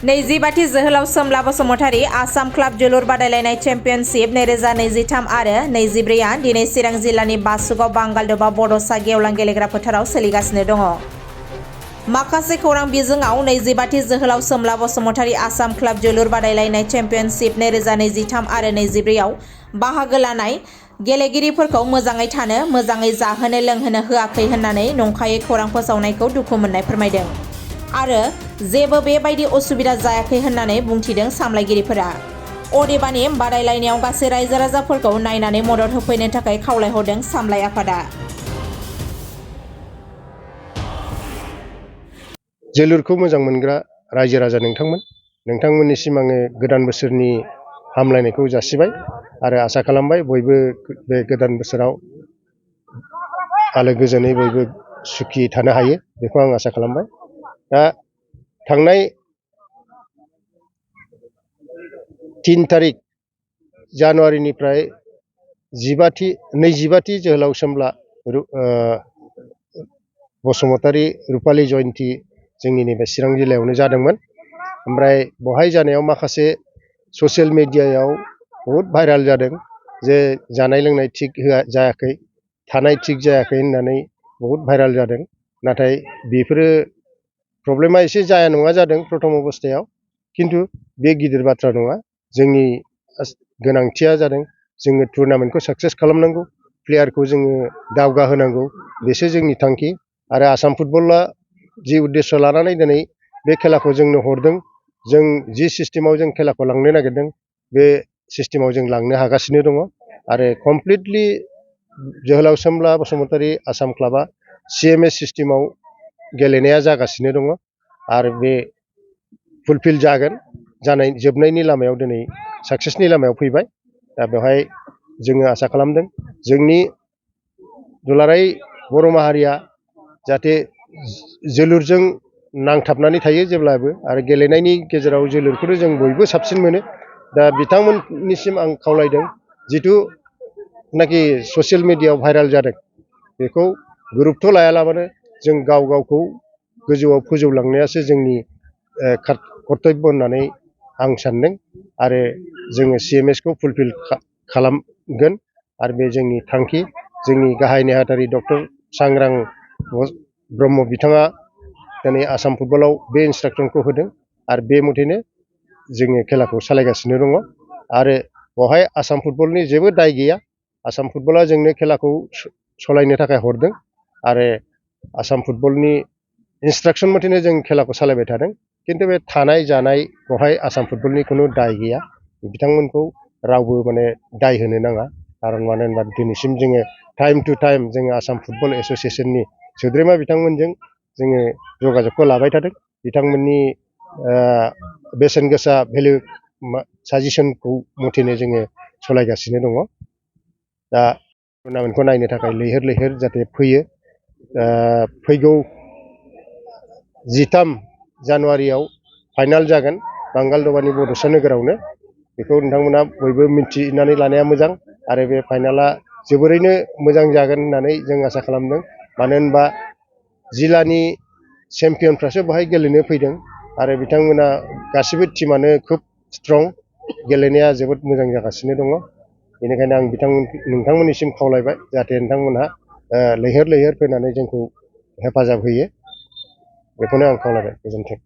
नैजिबाथि जोहोलाव सोमला बसुमतारी आसाम क्लाब जोलुर बादायलायनाय चेम्पियनशिप 2023 आरो 24 दिनै चिरां जिल्लानि बासुगाव बांगालदबा बड'सा गेवलां गेलेग्रा फोथाराव सोलिगासिनो दङ। माखासे खौरां बिजोङाव 24थि जोहोलाव सोमला बसुमतारी आसाम क्लाब जोलुर बादायलायनाय चेम्पियनशिप 2023 आरो 24आव बाहागो लानाय गेलेगिरिफोरखौ मोजाङै थानो, मोजाङै जाहोनो लोंहोनो होआखै होननानै नंखायै खौरां फोसावनायखौ दुखु मोननाय फोरमायदों आरो जेबो बेबायदि असुबिदा जायाखै होननानै बुंथिदों सामलायगिरिफोरा। अदेबानि बादायलायनायाव गासै रायजो राजाफोरखौ नायनानै मदद होफैनो थाखाय खावलायहरदों सामलाय आफादा। जोलुरखौ मोजां मोनग्रा रायजो राजा नोंथांमोननिसिम आङो गोदान बोसोरनि हामलायनायखौ जासिबाय आरो आसा खालामबाय बयबो बे गोदान बोसोराव आलो गोजोनै बयबो सुखि थानो हायो, बेखौ आं आसा खालामबाय। दा थांनाय 3 तारिख जानुवारिनिफ्राय 25थि जोहोलाव सोमला बसुमतारी रुपाली जयन्ती जोंनि नैबे चिरां जिल्लायावनो जादोंमोन। ओमफ्राय बहाय जानायाव माखासे ससियेल मिडियायाव बहुद भाइराल जादों जे जानाय लोंनाय थिग जायाखै, थानाय थिग जायाखै होननानै बहुद भाइराल जादों। नाथाय बेफोरो प्रब्लेमा एसे जाया नङा जादों प्रथम अबस्थायाव, किन्तु बे गिदिर बाथ्रा नङा। जोंनि गोनांथिया जादों जोङो टुर्नामेन्टखौ साक्सेस खालामनांगौ, प्लेयारखौ जोङो दावगाहोनांगौ, बेसो जोंनि थांखि। आरो आसाम फुटबला जि उद्देश्य लानानै दिनै बे खेलाखौ जोंनो हरदों, जों जि सिस्टेमाव जों खेलाखौ लांनो नागिरदों बे सिस्टेमाव जों लांनो हागासिनो दङ। आरो कमप्लिटलि जोहोलाव सोमला बसुमतारी आसाम क्लाबा CMS सिस्टेमाव गेलेनाया जागासिनो दङ आरो बे फुलफिल जोबनायनि लामायाव दिनै साक्सेसनि लामायाव फैबाय। दा बेवहाय जोङो आसा खालामदों जोंनि दुलाराय बर' माहारिया जाहाथे जोलुरजों नांथाबनानै थायो जेब्लाबो, आरो गेलेनायनि गेजेराव जोलुरखौनो जों बयबो साबसिन मोनो। दा बिथांमोननिसिम आं खावलायदों जिथुनाखि ससियेल मिडियायाव भाइराल जादों बेखौ गुरुत्थ लायालाबानो जों गावखौ गोजौआव फोजौलांनायासो जोंनि कर्तब्य होननानै आं सान्दों। आरो जोङो CMSखौ फुलफिल खालामगोन आरो बे जोंनि थांखि। जोंनि गाहाय नेहाथारि डक्टर सांग्रां ब्रह्म बिथाङा दिनै आसाम फुटबलाव बे इन्सट्राक्सनखौ होदों आरो बे मथेनो जोङो खेलाखौ सालायगासिनो दङ। आरो बेवहाय आसाम फुटबलनि जेबो दाय गैया। आसाम फुटबला जोंनो खेलाखौ सालायनो थाखाय हरदों आरो आसाम फुटबलनि इन्सट्राक्सन मथेनो जों खेलाखौ सालायबाय थादों। किन्तु बे थानाय जानाय बेवहाय आसाम फुटबलनि खुनु दाय गैया। बिथांमोनखौ रावबो दाय होनो नाङा। खारन मानो होनबा दिनैसिम जोङो टाइम टु टाइम जोङो आसाम फुटबल एस'सियेसननि सोद्रोमा बिथांमोनजों जोङो जगाजगखौ लाबाय थादों। बिथांमोननि बेसेन गोसा भेलु साजेसनखौ मथेनो जोङो सालायगासिनो दङ। दा टुर्नामेन्टखौ नायनो थाखाय लैहोर जाहाथे फैयो। फैगौ 13 जानुवारियाव फाइनाल जागोन बांगालदबानि बड'सा नोगोरावनो। बेखौ नोंथांमोना बयबो मिन्थिनानै लानाया मोजां आरो बे फाइनाला जोबोरैनो मोजां जागोन होननानै जों आसा खालामदों। मानो होनबा जिल्लानि चेम्पियनफ्रासो बेवहाय गेलेनो फैदों आरो बिथांमोना गासिबो टिमानो खुब स्ट्रं, गेलेनाया जोबोद मोजां जागासिनो दङ। बेनिखायनो आं नोंथांमोननिसिम खावलायबाय जाहाथे नोंथांमोनहा लैहोर फैनानै जोंखौ हेफाजाब होयो, बेखौनो आं खावलायबाय। गोजोन्थों।